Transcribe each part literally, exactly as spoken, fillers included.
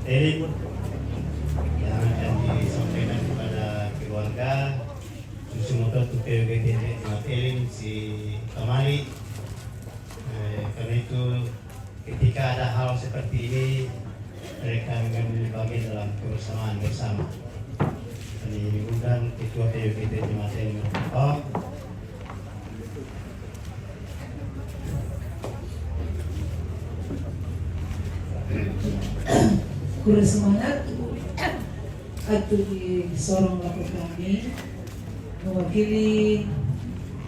Elim yang akan disampaikan kepada keluarga, susu motor tu P W G T Jemaat Elim si Kamali. Eh, karena itu, ketika ada hal seperti ini, mereka mengambil bagian dalam kebersamaan bersama. Kami undang Ketua P W G T Jemaat Elim. Kurang semangat, atu disorong lako kami, mewakili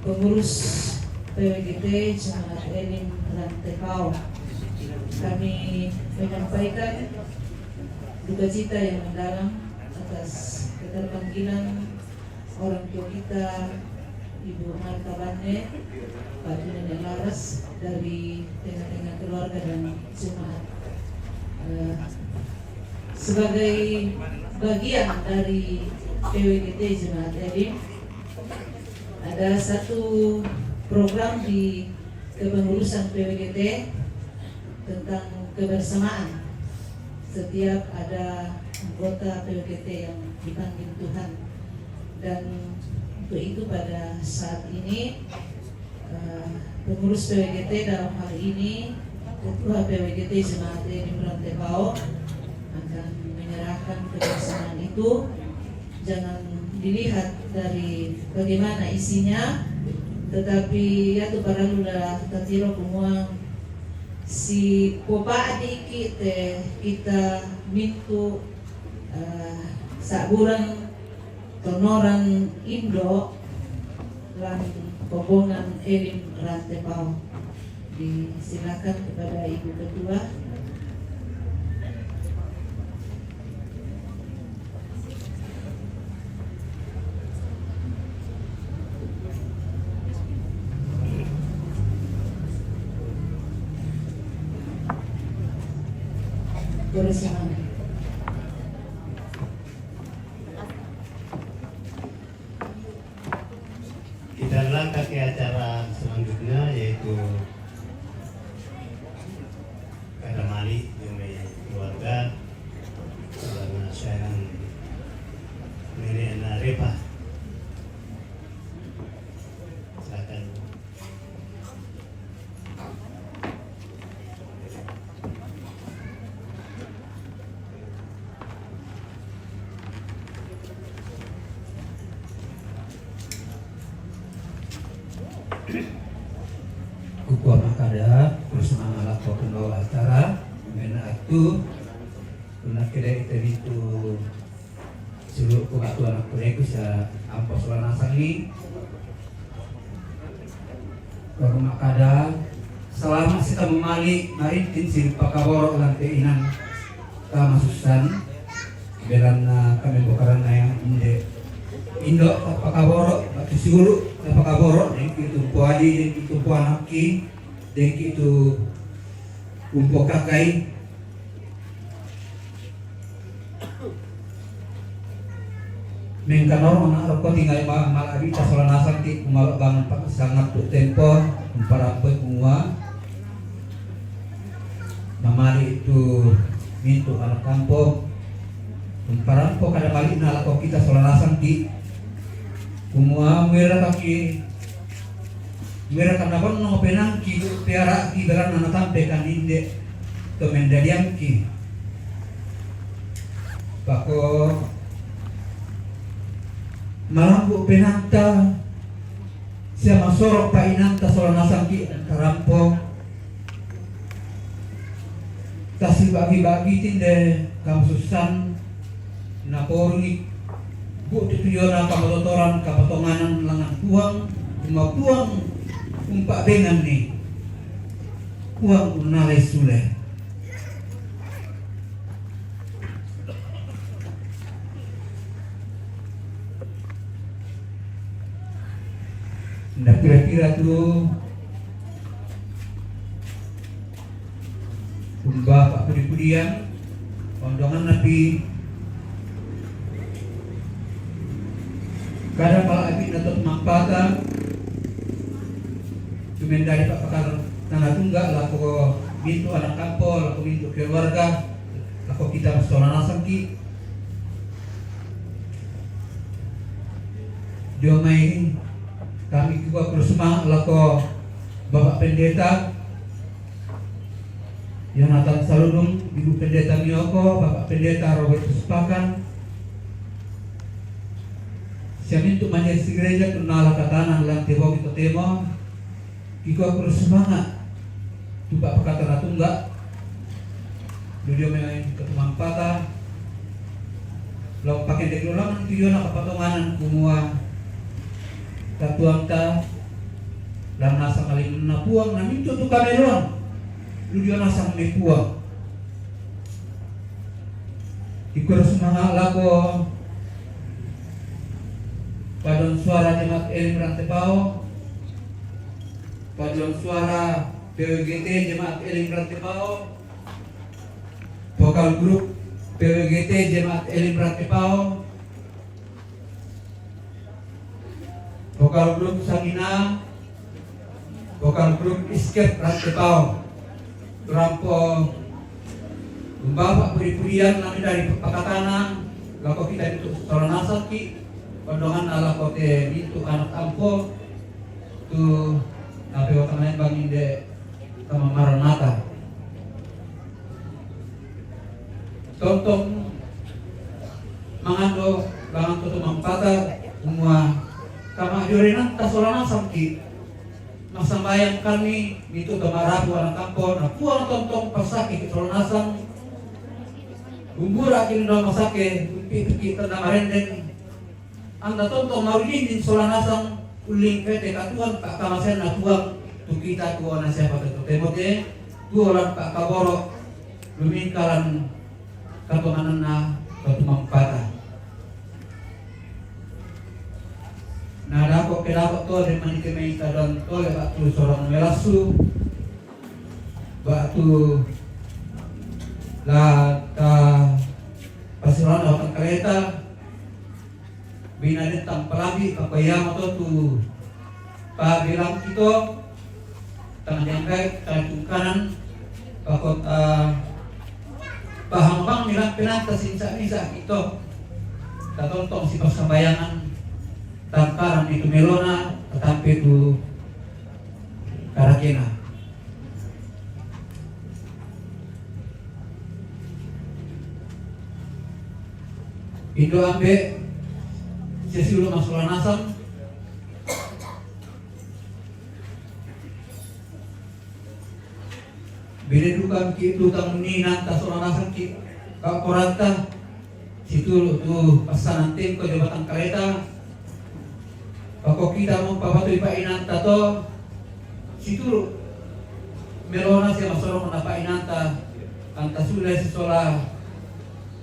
pengurus P W G T Jemaat Elim Rantepao. Kami menyampaikan duka cita yang mendalam atas keterpanggilan orang tua kita, Ibu Marta Bane, Pak Nenek Laras, dari tengah-tengah keluarga dan jemaat. Eh, sebagai bagian dari P W G T Jemaat Elim, ada satu program di kepengurusan P W G T tentang kebersamaan. Setiap ada anggota P W G T yang dipanggil Tuhan, dan untuk itu pada saat ini, eh, pengurus P W G T, dalam hal ini Ketua P W G T Jemaat Elim Rantepao, akan menyerahkan kebersamaan itu. Jangan dilihat dari bagaimana isinya, tetapi ya tu paralu la tatiro kumua si popa diki te kita mintu, eh, saburan tonoran Indo lan Kobongan Elim Rantepao. Disilakan kepada Ibu Ketua. Terus yang mana? Kita langkah ke acara selanjutnya, yaitu kada mali demi keluarga, karena saya nenek anak Repa. Silakan. Kukua makada, terus mangalap waktu bawa acara, mena atu, kuna kira ita itu. Sulu ku batu anak kureku sa ampo sola nasang ni. Baru makada, selama sita mamali marintin si pakaboro lan te inan kamasusan, belan na kami bokaran na yang inde. Indo pakaboro, batu sulu pakaboro, dengki tumpo adi, dengki tumpo anaki, dengki tu tumpo kakai. Mengkanorong anak roko tinggal ma-, malabita sola nasang ti kumalo bangun pa-, sangat tu tempo, kumparampoi kumua. Mamali tu mintu anak kampung. Kumparampo kada mali na lako kita sola nasang ti kumua muera kaki Mira kana bonno penangki, piaraki belanna natampe kan inde to mendadiangki. Pako malambu penanta sia masoro pa inanta sola nasangki tarampo. Kasi bagi-bagi tinde kamasusan naporungi. Bu'tu tuyona kamatotoran kapatonganan langan Puang, umma Puang umpa'benganni, Puang unnalai sule. Nda pira-pira tu Umba pa'pudi-pudian, ondonganna pi kada pala api'na to mampata, tu mendadi pa'pakar tana tungga lako mintu anak kampo, lako mintu keluarga, lako kita sola nasang ki. Dio mai kami ki kua kurus ma lako Bapak Pendeta Yonatan Saludung, Ibu Pendeta Mioko, Bapak Pendeta Robert Sepakan, siamintu majelis gereja tunala katanan lan tebogi totemo, iko kurus semangat, tupa pakata na tungga, ludio mai ketumampata, Lao pakende kilo laman tujuan na kapatonganan kumua, tatuanta, lan nasang alimunna Puang, na mintu tu kameloan, ludio nasang ni Puang. Ikura sumanga lako, paduan suara jemaat Elim Rantepao, paduan suara P W G T jemaat Elim Rantepao, Vokal grup P W G T Jemaat Elim Rantepao, vokal grup Sangina, vokal grup Iskep Rantepao. Rampo Bapak puri-purian nami dari pakatana, lako kita itu sola nasang ki, ondonganna lako te mintu anak ampo, tu nape watanai banginde Tama Maranatha. Tontong mangando langan toto mampata, umua tama jorenanta sola nasang ki. Massambayang kami, mitu tama rapu anak ampo, na Puang tontong pasaki sola nasang. Umbura ki nda masake, umpi ki tanda marendeng. Anda tonto marujinjing sola nasang ulling pete katuan pa kamasenna Puang tu kita tuo na siapa tu totemo te tuo lan pa kaboro lumingkalan katuanganna katumampata. Na dako kedako to de manike mei tadon to le waktu sorong melasu waktu la ta pasurana waktu kereta. Binadettang palabi, pako iamo to tu pabilang kito, tang jangkai, tang tungkanan, pako, eh, pahang bang milang penanta sinsa misa kito. Tatontong si passambayangan, tangkaran itu melona, tatampe tu karakena. Indo ambe, sesi ulo masola nasang. Bine dukan ki itu tang ni nanta sola nasang ki, ka koranta. Situru tu passanan tengko jo batang kareta. Pako kita mo papatui pa inanta to. Situru melona sia masorong na pa inanta. Anta sule sisola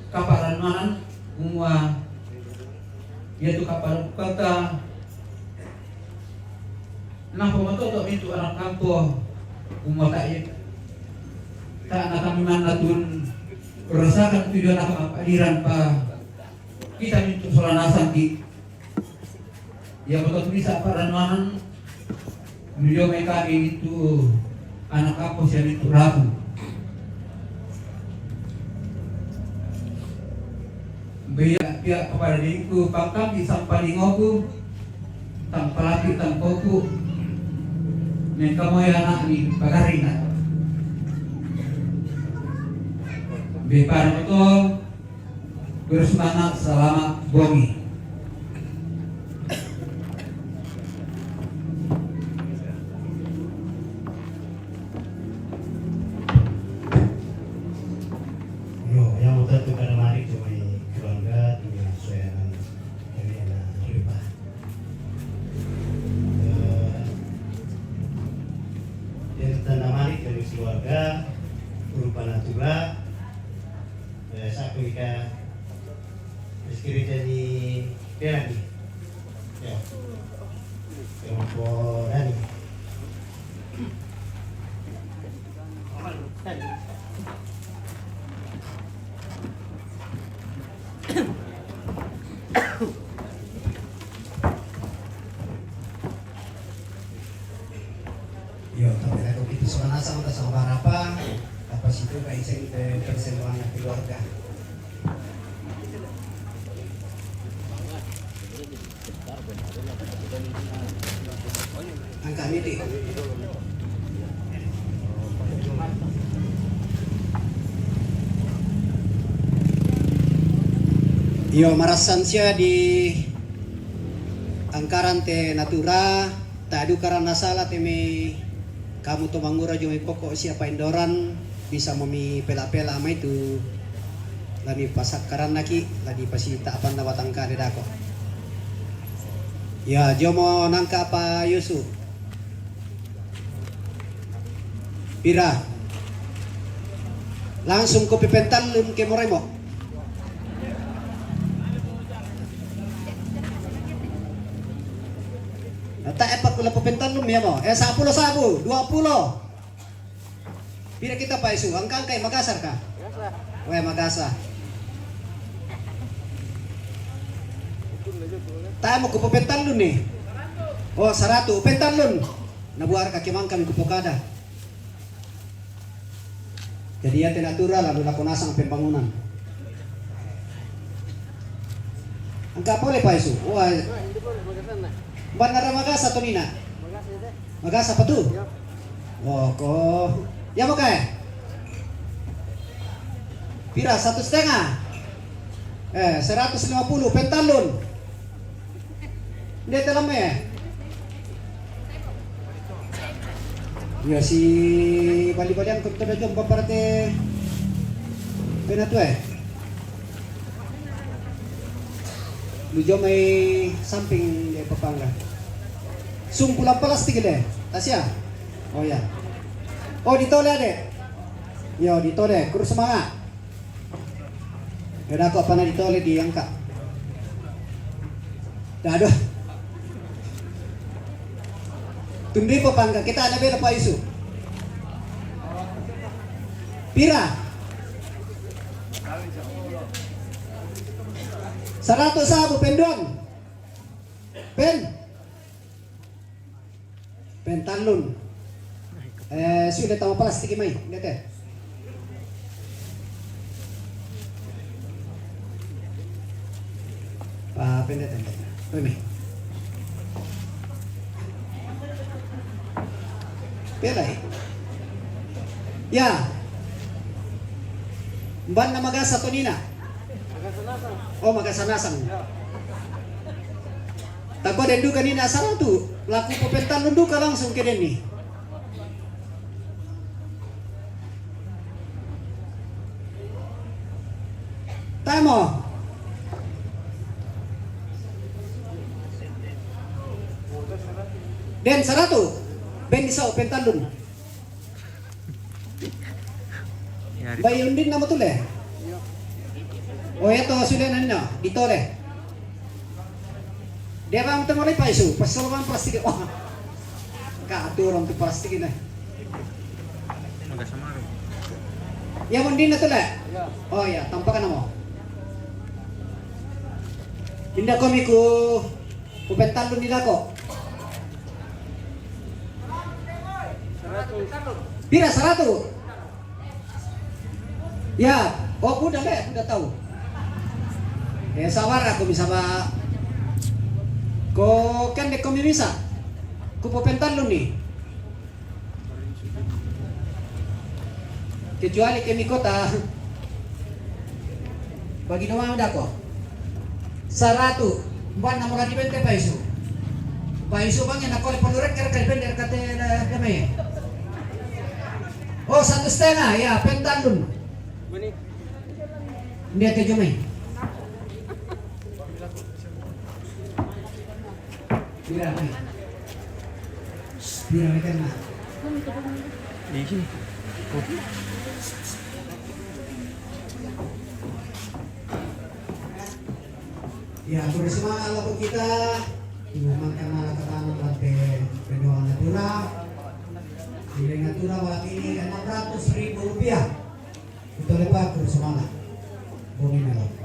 kaparanmanan umua. Ia tu kaparan kata. Nampa matoto mintu anak ampo, umua ta, ta na kami manna tun rasakan tu dio na kami padiran pa kita mintu sola nasang ki. Ia matoto bisa paranmanan, nudio mai kami mintu anak ampo sia mintu rapu. Bia pia kepada diriku, pangkambi sampalingoku, tang palapi tang poku, mengkamoi anak ni pagarina. Be pada moto, bersemangat, selamat bongi. Yo, yang mau tentu kada mari cuma keluarga, cuma soyangan, ini anak lupa. Eh, yang tanda mari dari keluarga, rupa natura, eh, saku ika, sekiranya ni, dia lagi. Ya. Kelompok Dani. Yo, tapi aku kita sama nasang, kita sama barapa, apa situ kayak saya kita persembahan keluarga. Iti. Iyo, marassan sia di angkaran te natura, tadu karan nasala te mi kamu to mangura jo mi poko sia paindoran, bisa mo mi pela-pela mai tu la mi pasakkarannaki, la di pasita apanna batangka de dako. Ya, jo mo nangka apa Yusuf. Pira? Langsung ko pepentallun ke moremo. Nata epa kula pepentallun ya mo. Eh, sepuluh sabu, dua puluh. Pira kita paisu? Angka-angkai magasar ka? Weh, magasa. Tamu ku pepentallun ni. Oh, saratu pepentallun. Nabuar kaki mangkami ku pokada. Jadi ya te natura lalu lako nasang pembangunan. Angka pole paisu. Wah. Banara magasa to nina. Magasa apa tu? Oh, ko. Ya mo kae. Pira, satu setengah? Eh, seratus lima puluh, pepentallun. Nde te lame. Ya, si bali-balian ko to da jom paparte pena tu, eh. Lu jom mai samping de papangga. Sumpu la plastik de. Tasia. Oh ya. Oh, ditole ade. Yo, ditole. Kurus semangat. Yo, dako pana ditole diangka. Daduh. Tumbi po pangka kita ada bela paisu. Pira? Seratus sabu penduan. Pen. Pepentallun. Eh, sudah tama plastik mai, nggak teh? Pa, pendek, pendek. Peme. Pelai. Ya. Mbanna magasa to nina. Oh, magasa nasang. Tako den duka nina saratu, laku pepentallun duka langsung ke denni. Tamo. Den saratu, ben di sau pepentallun. Bai undin nama tule. Oh, ya to sudah nanya, ditole. Dia bang tengok lepas isu, pas solo bang plastik. Wah. Kak, atur orang tu plastik ini. Maga samaru. Ya, undin na tule. Oh ya, tampakan nama. Inda komiku. Kupetallun di lako. Pira, saratu? Ya, oh, buda le, buda tau. Eh, sabar aku bisa ba. Ko kan de komi bisa. Kupetallun ni. Kecuali kemi kota. Bagi dua dako. Saratu. Mbanna mora di bente paisu. Paisu bang na kole ponu rekker kali bender kate dame. Oh, satu setengah, ya, pepentallun. Dia ke jomai. Pira mai. Pira mai kena. Ih. Ya, bersama Allah kita, mengumumkan malam pertama pada pendoa natura. Nilai natura malam ini enam ratus ribu rupiah. Kita lepas bersama. Bumi merah.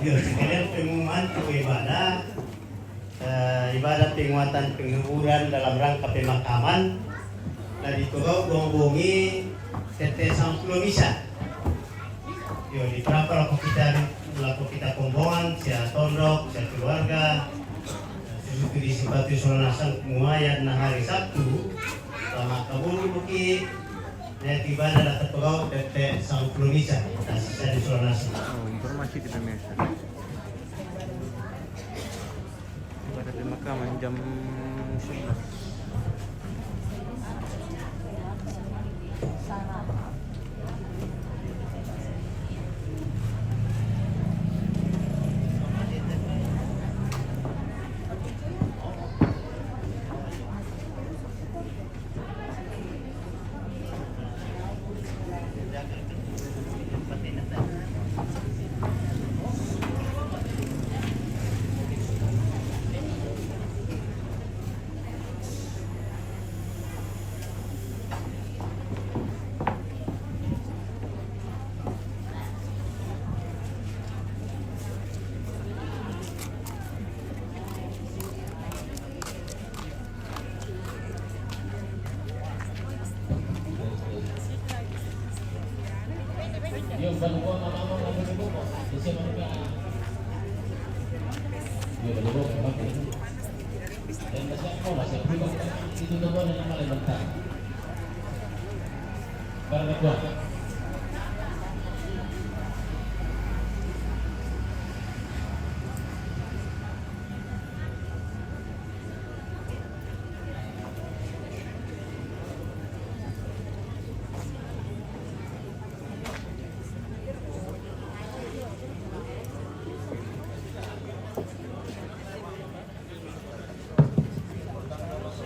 Sekalian pengumuman untuk ibadah, eh, ibadah penguatan penghiburan dalam rangka pemakaman, na dipegau bongi-bongi tette sampulo misa. Yo, di berapa lako kita, lako kita kombongan, sia tondok, sia keluarga, sesuatu di simpati Solanasan muayat na hari Sabtu, lama kaburu buki, na ibadah na tepegau tette sampulo misa, na sisa di Solanasan. Oh, informasi di pemirsa. Pada pemakaman jam sebelas.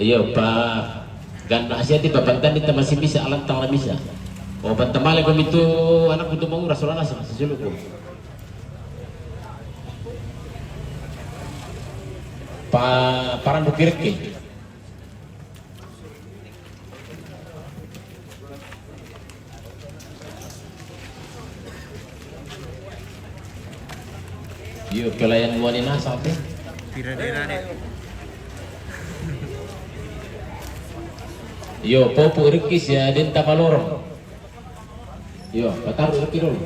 Iyo, pa ganda asia ti papantandi tamasi misa, alantang na misa. O, pantamale ko mitu anakku tu mangura Solanasan, sisuluku. Pa parandu kirikki. Iyo, pelayan muani nasa pe. Pira dena de. Iyo, popu rikki sia denta balorong. Iyo, pataru rikki dulu.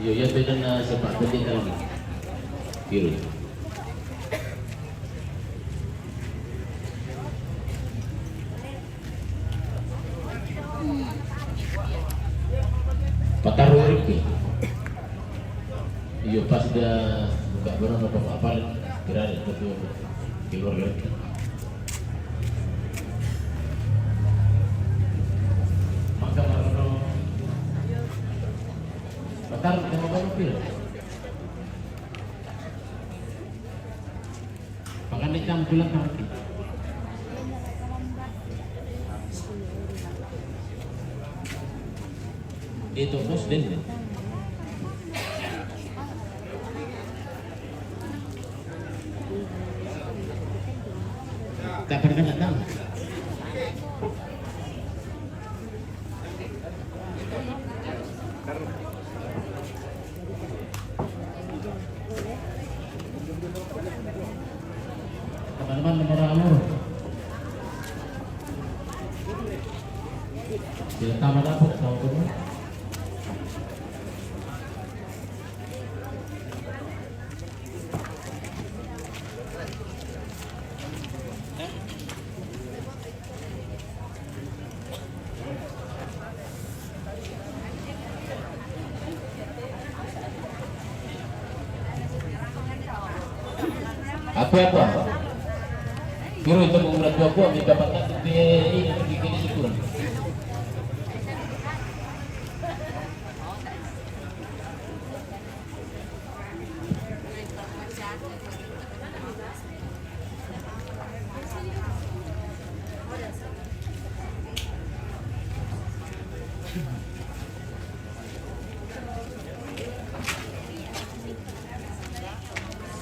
Iyo, iya beda na sepak pendeta lagi. Kiri. Pataru rikki. Iyo, pas dia buka barang apa apa, kira ada itu keluar lagi. Maka marano. Pataru sama baru pil. Pakan ikan pulang kaki. Itu bos din. Tak pernah datang. Teman-teman, nomor alur. Sila tama dapat, tahu tu. Aku apa? Kiro itu mau melihat aku, minta patah, tapi ini pergi ke situ.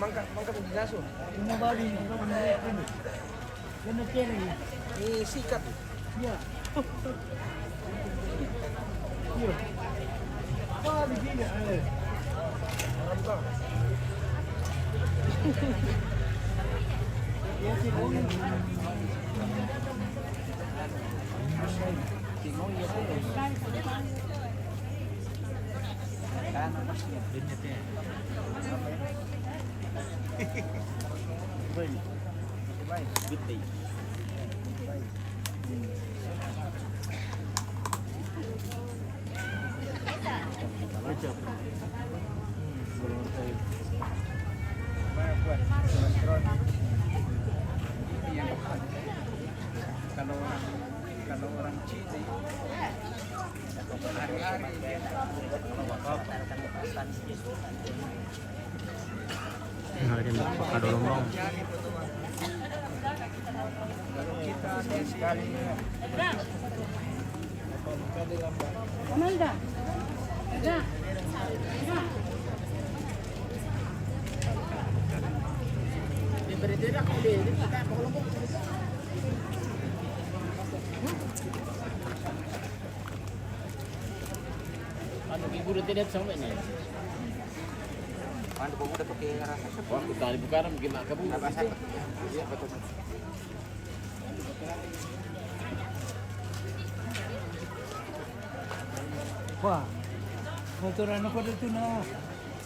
mangka, mangka mungkin gaso. Cuma babi, cuma babi. Kena ceri. Ini sikat. Ya. Kalau orang, kalau orang Cina, hari-hari dia Nah, ini mau pakai dulu, Bang. Anu, ibu udah tidak sampai nih. Anu, kamu udah pakai rasa. Wah, aku tadi bukan bikin mak kamu. Apa sih? Iya, betul. Wah, motor anu pada tu na.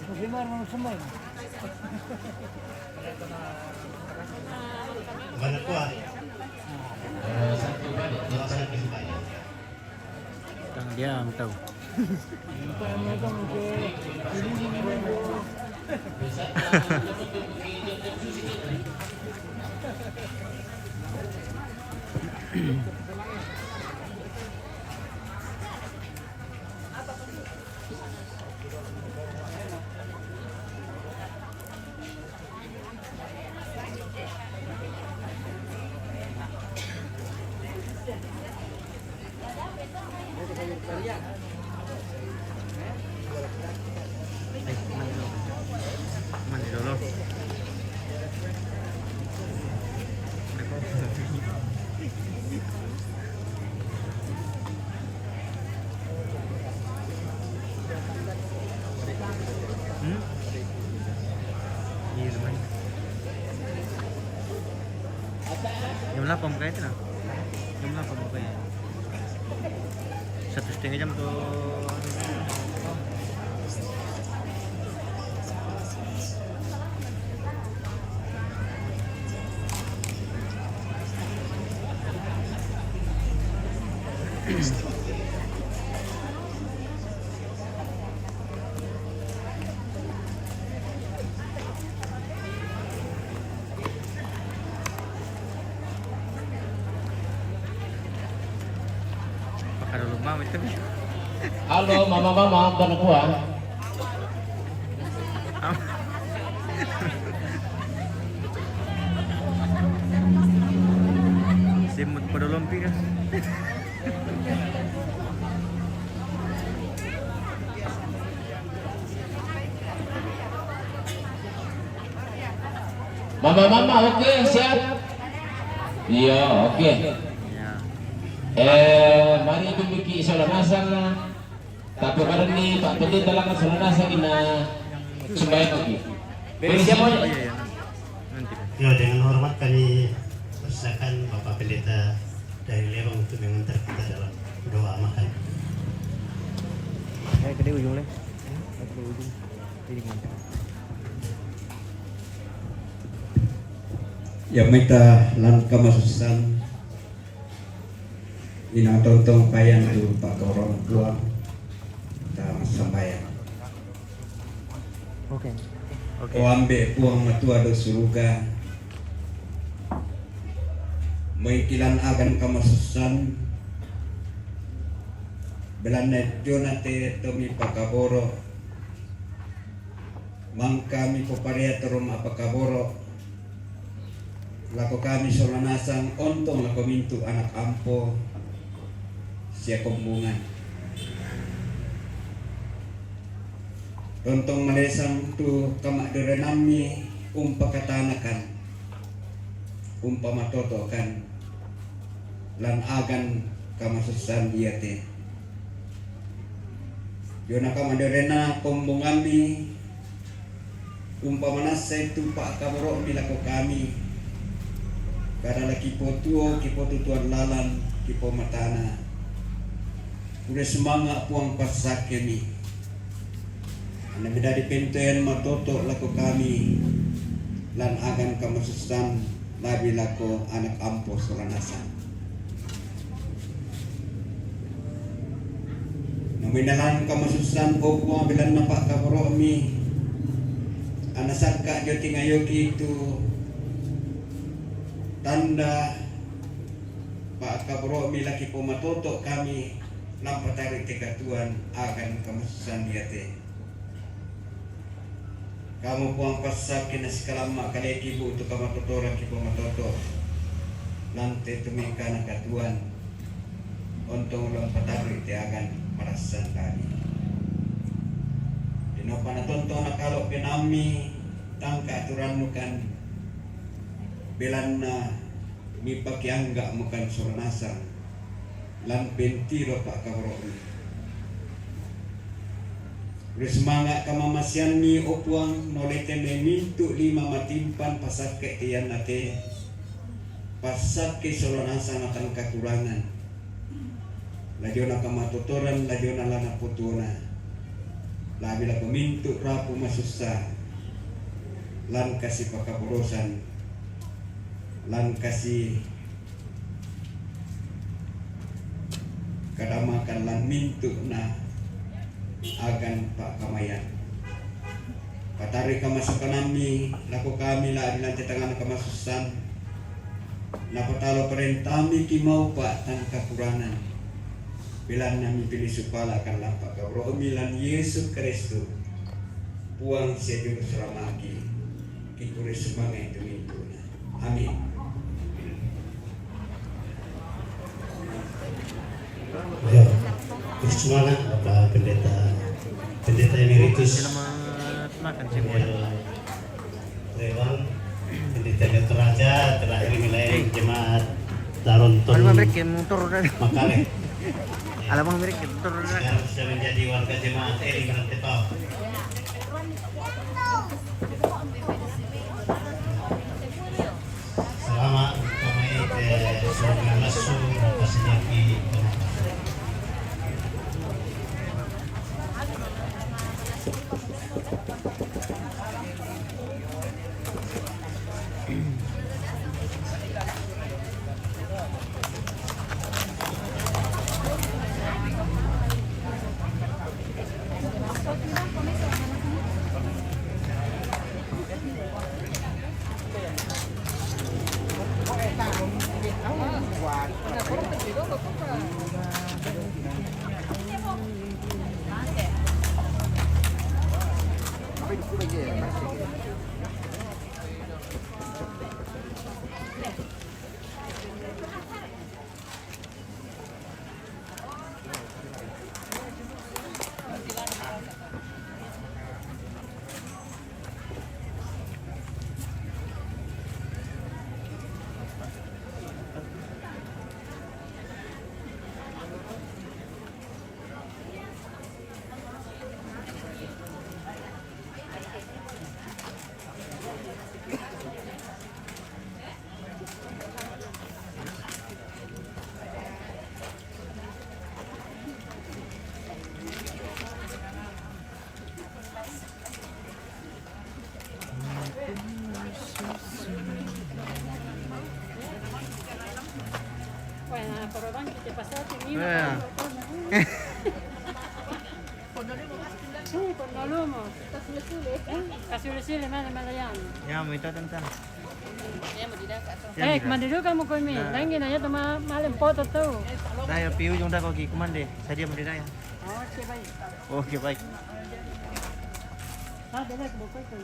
Bagaimana mau semai? Mana kuat? Tang dia ang tau. Mandi dulu. Hmm? Iya, lumayan. Jam delapan buka itu, nah. Jam delapan buka ya. Satu setengah jam tuh. Pakai dulu, Bang, itu. Halo, mama-mama, bukan aku, ah. Simut pada lompi kah? Mama-mama, oke, siap? Iya, oke. Ya. Eh, mari duduk di sola nasang. Tapi pada ni Pak Pendeta lang sola nasang ina sumbayang lagi. Beres, siap, Pak? Oh, iya, iya. Nanti. Ya, dengan hormat kami persilakan Bapak Pendeta dari Lebong untuk mengantar kita dalam doa makan. Saya ke ujung, Le. Saya ke ujung. Jadi ngantar. Ya, mita lan kamasusahan. Ina tontong payan tu pakoroan Puang ta sambayang. Oke. Oke. O ambe Puang Matua do suruga, moi kilan agan kamasusahan, belanna jona te to mipakaboro, mangka mipopariat ro ma'pakaboro lako kami sola nasang ontong lako mintu' anak ampo sia kombungan. Tontong malesang tu kama'durenammi umpakatanakan, umpamatoto'kan lan agan kamasusahan iate. Dio na kamadoenna kombongammi, umpamanassa itu pa'kaboro'mi lako kami, kada la kipotuo, kipotutuan lalan, kipomatana. Pure sumanga' Puang passakkemi. Anna medadi pentoean matoto' lako kami, lan agan kamasussan, labi lako anak ampo sola nasang. Naminna lan kamasussan, o Puang, belanna pa'kaboro'mi, anna sakka' dio tingayoki tu tanda pa'kaboro'mi la kipomatoto' kami, lampatarui te katuoan agan kamasussan iate. Kamu Puang passakke nasikalamma kaleki bu'tu kamatotoran kipomatoto', lan te tumekana katuoan, ontong lampatarui te agan marassan kami. Dina panatontong nakalo' penaammi, tangka aturannu kan, belanna mipakeangga' mukan sola nasang, lan pentiro pa'kaboro'mi. Pure sumanga' kamamaseanmi, o Puang, naolai te mai mintu' lima matimpan passakke te iannate, passakke sola nasang natang kakurangan. La diona kamatotoran, la diona la napotuona. Labi lako mintu' rapu masussa, lan kasipakaborosan, lan kasi kadamakan lan mintu'na agan pa'kamayan. Patarui kamasokanammi lako kami labi lan te tangngana kamasussan, napatalo parentami kimaupa' tang kakurangan, belanna mipilisu pala' kan lan pa'kaboro'mi lan Yesu Kristus, Puang sia Juru Salama'ki, kipure sumanga' itu mintu'na. Amin. Ya, terus mana Bapak Pendeta, Pendeta Emeritus Selamat makan, Cik Boy. Daniel Rewang, Pendeta Gatot Raja, terakhir nilai jemaat Taronton Alam break, motor udah. Makale. Alam break, motor udah. Sekarang sudah menjadi warga jemaat Elim dan Ketol. Salama' kami, eh, sorga lassu, napasadiaki. Bueno, por lo que te pasaste, mira, eh. Sì, con l'uomo. Sta sulle sule? Eh? Sta sulle sule, ma, ma la llamo. Llamo, ito tentang. Eh, kumande duka mo koi mi. Nah. Dangi na yato ma-, male mpoto tu. Dai, pi ujung dah koki kumande. Sadia mo di dai. Oke, baik. Oke, baik. Ah, dai, ko koi ko.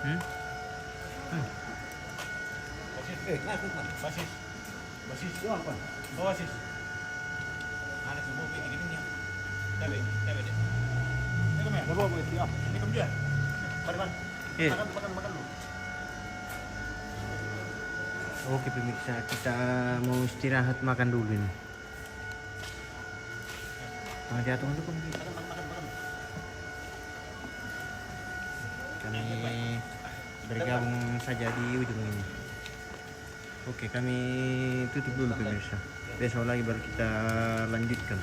Hmm? Hmm. Basis. Eh, masuk, Mas. Basis. Basis. Itu apa? Bawa basis. Ada semua kayak gini nih. Tabe, tabe deh. Ini kamu ya? Bawa, bawa, siap. Ini kamu juga. Mari, mari. Iya. Makan, makan, makan dulu. Oke, pemirsa, kita mau istirahat makan dulu ini. Nah, dia tunggu dulu. Kami bergabung saja di ujung ini. Oke, kami tutup dulu, pemirsa. Besok lagi baru kita lanjutkan.